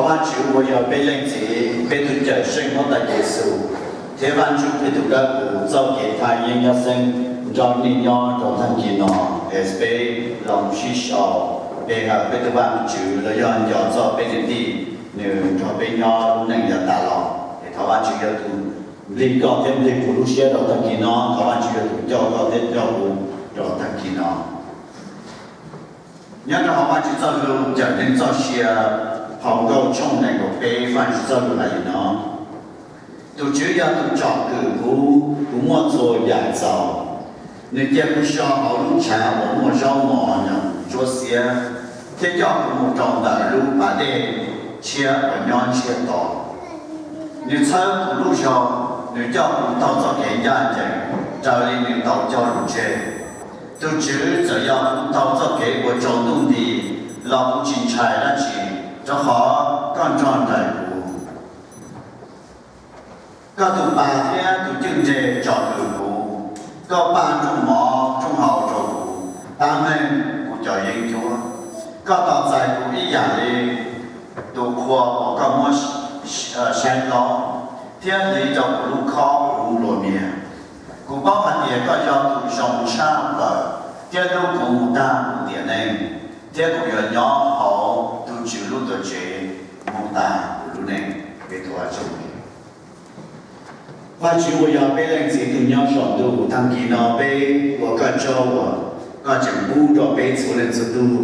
Thov Vajtswv uas yog peb Leej Txiv, peb tus Cawmseej Huab Tais Yexus, thiab Vaj Ntsuj Plig tus Dawb Huv txoj kev thaj yeeb nyob xeeb nrog nej nyob rau tag kis no. Es peb los sib sau, peb hawm peb tus Vajtswv los yog nco txog peb niam tij, nws nrog peb nyob lub neej yav tas los. Es thov Vajtswv yog tus nplig koj thiab nplig kuv lub siab rau tag kis no, thov Vajtswv yog tus coj koj thiab coj kuv rau tag kis no. Nyob rau hauv Vajtswv txoj lus cawm neeg txoj sia, hauv Nkauj tshooj nees nkaum peb, Vajtswv txoj lus hais li no: Tus Tswv yog tus tsom kwm kuv, kuv muaj txhua yam txaus. Nws cia kuv so hauv lub tshav uas muaj zaub mov ntsuab xiab, thiab coj kuv mus rau ntawm lub pas dej tshiab uas nyob ntsiag to. Nws txhawb kuv lub zog, nws coj kuv taug txoj kev ncaj ncees, raws li nws tau cog lus tseg. Tus Tswv txawm yog kuv taug txoj kev uas tsaus ntuj nti los kuv tsis ntshai dab tsi, rau qhov koj nrog nraim kuv. Koj tus pas thiab tus cwj nres tsom kwm kuv. Koj pab rooj mov rooj haus rau kuv, pab meej kuv cov yeeb ncuab. Koj tos txais kuv ib yam li tus qhua uas koj muab saib hlob, thiab hliv rau kuv lub khob uas nplua mias. Kuv paub hais tias koj yog tus zoo tshaj plaws, thiab hlub kuv mus tag kuv tiam neej, thiab kuv yuav nyob hauv tus Tswv lub tuam tsev mus tag kuv lub neej. Peb thov Vajtswv. Vajtswv uas yog peb Leej Txiv tus nyob saum ntuj, tag kis no peb ua koj tsaug uas koj tseem pub rau peb txhua leej txhua tug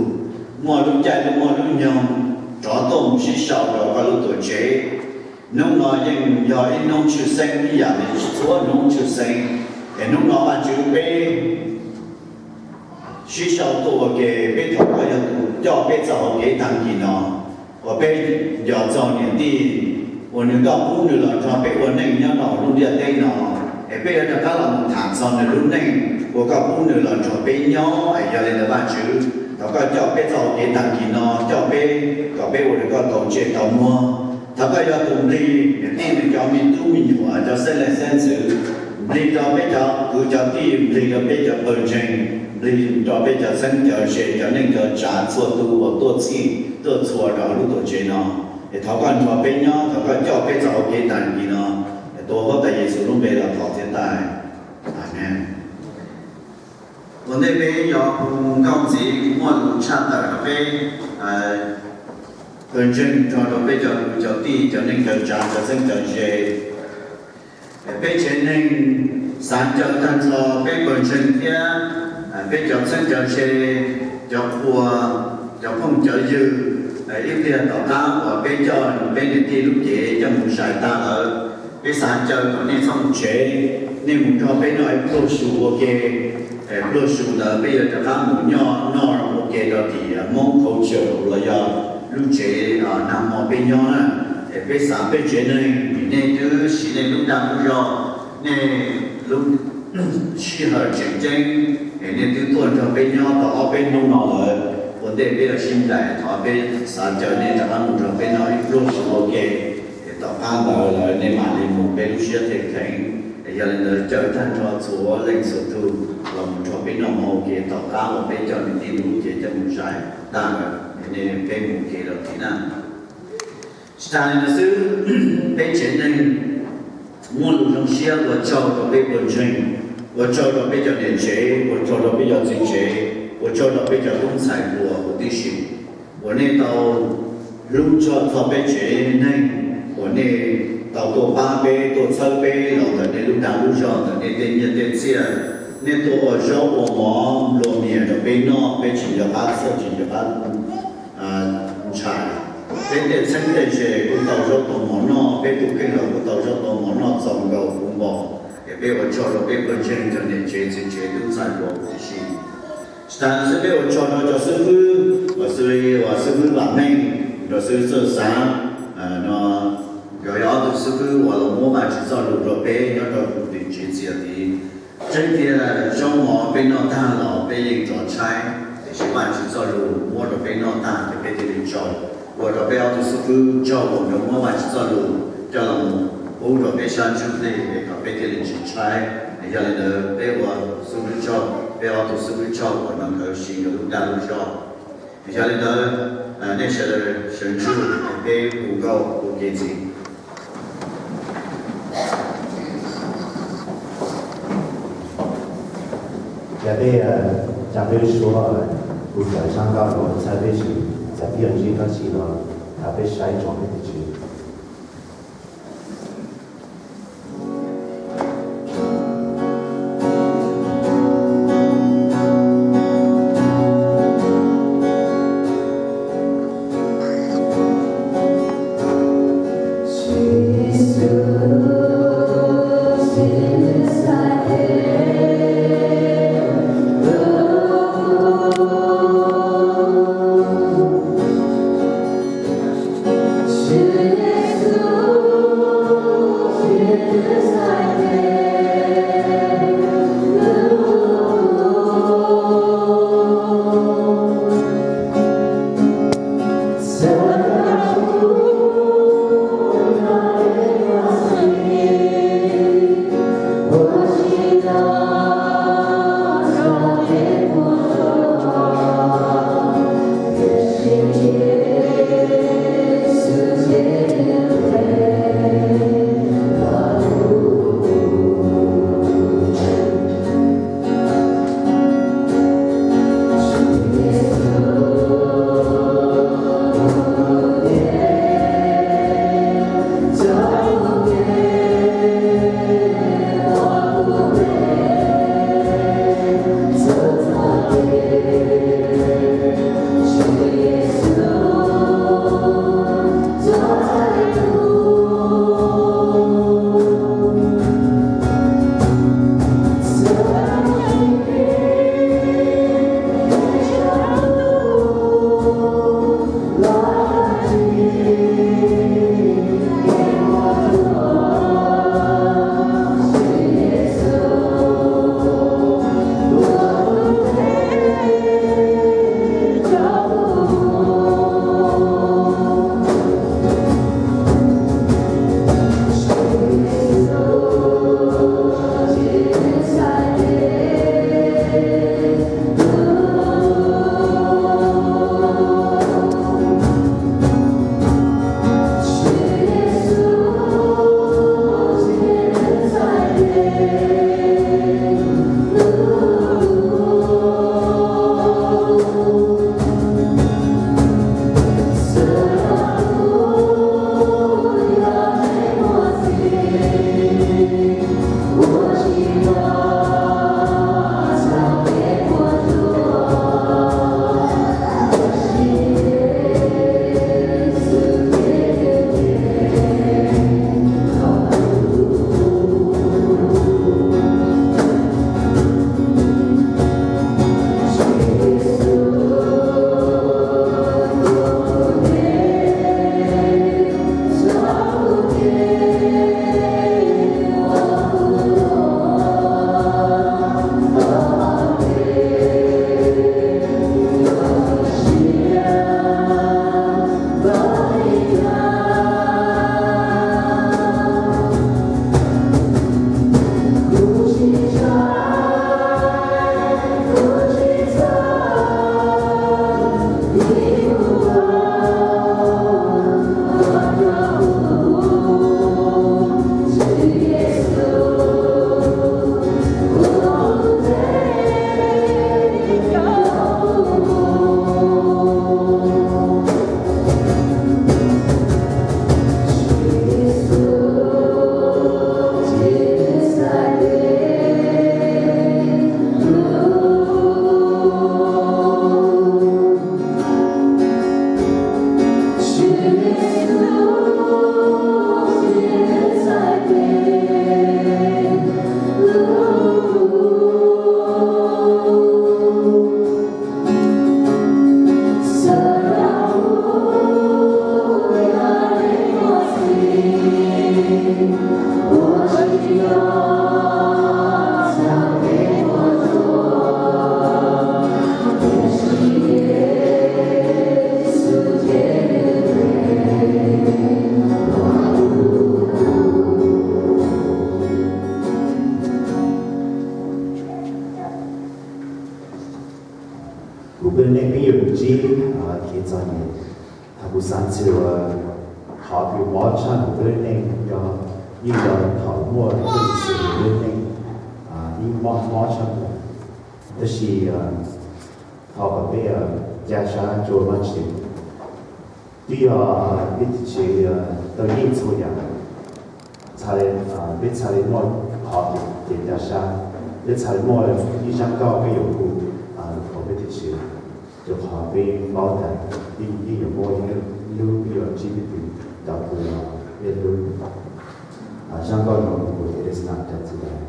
muaj lub caij lub muaj lub nyoog rov tuaj mus sib sau rau koj lub tuam tsev. Hnub no yeej yog ib hnub tshwj xeeb ib yam li txhua hnub tshwj xeeb, es hnub no Vajtswv peb sib sau tuaj ua ke, peb thov koj yog tus coj peb txoj hau kev tag kis no, uas peb nco txog niam tij uas nws koj pub nws los nrog peb ua neej nyob rau lub ntiaj teb no, es peb yuav rov qab los mus tham txog nws lub neej uas koj pub nws los nrog peb nyob. Es yog li ntawd Vajtswv, thov koj coj peb txoj hau kev tag kis no, coj peb kom peb ua rau koj tau ntse tau muag. Thov koj yog tus nplig niam tij nws cov me tub me nyuam, cov xeeb leej xeeb ntxwv, nplig rau peb cov kwv cov tij, nplig rau peb cov pawg ntseeg, nplig rau peb cov txheeb cov ze, cov neej cov tsav, txhua tus uas tuaj txhij tuaj txhua rau lub tuam tsev no. Es thov koj nrog peb nyob, thov koj coj peb txoj hau kev tag kis no. Tuav Huab Tais Yexus lub npe los thov thiab tag. Amees. Ua ntej peb yuav hu nkauj ntxiv, kuv muaj lus tshaj tawm rau peb pawg ntseeg, nrog rau peb cov kwv cov tij, cov neej cov tsav, cov txheeb cov ze, peb tsev neeg, xav ncaws tag nrho peb pawg ntseeg thiab peb cov txheeb cov ze, cov qhua, cov phooj cov ywg, ib pliag tom qab uas peb coj peb niam tij lub cev coj mus zais tag lawm, peb xav ncaws kom nej txhob mus tsev, nej mus nrog peb noj ib pluag su ua ke. Pluag su ntawd peb yuav rov qab mus noj noj ua ke rau tim Hmoob culture los yog lub tsev nag hmo peb nyob na. Es peb xav peb tsev neeg, nej twb siv nej lub dag lub zog, nej lub sij hawm tseem ceeb, es nej twb tuaj nrog peb nyob tau ob peb hnub no lawm. Ua ntej peb yuav sib ncaim, thov peb xav ncaws nej rov qab mus nrog peb noj ib pluag su ua ke. Es tom qab ntawd lawm nej mam li mus peb lub siab theej kheev. Es yog li ntawd caw tag nrho txhua leej txhua tug los mus nrog peb noj mov ua ke tom qab uas peb coj niam tij lub cev coj mus zais tag lawm, es nej peb mus ua ke rau tim na. Tsis tas li ntawd xwb, peb tsev neeg muaj lus zoo siab ua tsaug rau peb pawg ntseeg, ua tsaug rau peb cov niam tsev, ua tsaug rau peb cov txiv tsev, ua tsaug rau peb cov tub ntxhais hluas huv tib si uas nej tau hlub tshua txog peb tsev neeg, uas nej tau tuaj pab peb, tuaj txhawb peb los ntawm nej lub dag lub zog, ntawm nej tej nyiaj tej txiaj. Nej tuaj ua zaub ua mov nplua mias rau peb noj, peb tsis nco qab txhawj, tsis nco qab ntshai. Peb tej txheeb tej ze kuj tau zaub tau mov noj, peb tus kheej los kuj tau zaub tau mov noj txaus nkaus puv npo. Es peb ua tsaug rau peb pawg ntseeg cov niam tsev txiv tsev tub ntxhais hluas huv tib si. Tsis tas li ntawd xwb, peb ua tsaug rau cov xib fwb uas xws li uas xib fwb Vam Meej, rau xib fwb Txawj Xav, no nkawd yog ob tug xib fwb uas los muab Vajtswv txoj lus rau peb nyob rau tim tsev txias tid. Tseeb tiag, zaub mov peb noj tag los peb yeej rov tshaib, tiam sis Vajtswv txoj lus muab rau peb noj tag ces peb thiaj li tsaug. Ua rau peb ob tug xib fwb tsaug uas nkawd muab Vajtswv txoj lus coj los mus pub rau peb sab ntsuj plig es kom peb thiaj li tsis tshaib. Yog li ntawd peb ua xib fwb tsaug, peb ob tug xib fwb tsaug uas no nkawd siv nkawd lub dag lub zog. Yog li ntawd, nej sawv daws sawv ntsug, peb hu nkauj ua ke ntxiv. Yog peb, yog peb suav, kuv cov tsab nkauj los txhawb peb tsis, txawm peb yuav ntsib dab tsi los thov peb saib tsom peb tus Tswv. Kuv peb neej peb yuav ntsib kev txom nyem. Thaum kuv xav txog uas qhov kws mob tshaj kuv peb neej yog, yeej yog thaum muaj Leej Xwm peb neej yeej mob mob tshaj plaws. Tab sis thov kom peb ca sab rua Vaajtswv. Twb yog peb tus Tswv tau yeej txhua yaam. Peb txhaj le muaj qhov kev ca sab, peb txhaj le muaj ib zaj nkauj peb yuav hu rua peb tus Tswv, rua qhov peb paub tas yeej yuav muaj ib lub peb yuav ntsib peb tus cov kws peb hlub. Zaj nkauj no hu ua It is not dead to die.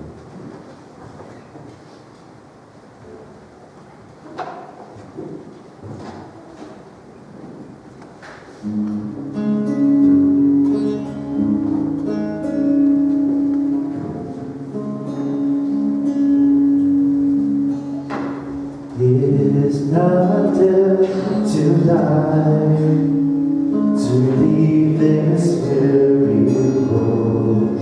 It is not dead to die, to leave this weary world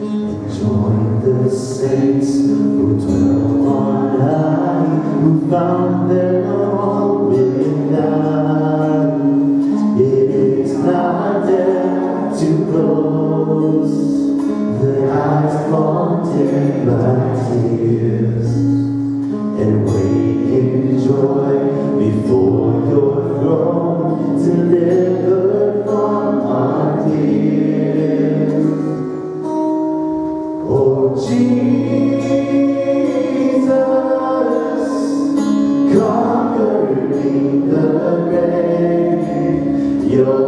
and join the saints who dwell on high, who found their home in God. It is not dead to close the eyes haunted by tears and wake in joy before your throne, delivered from our fears. Oh Jesus, conquering the grave, your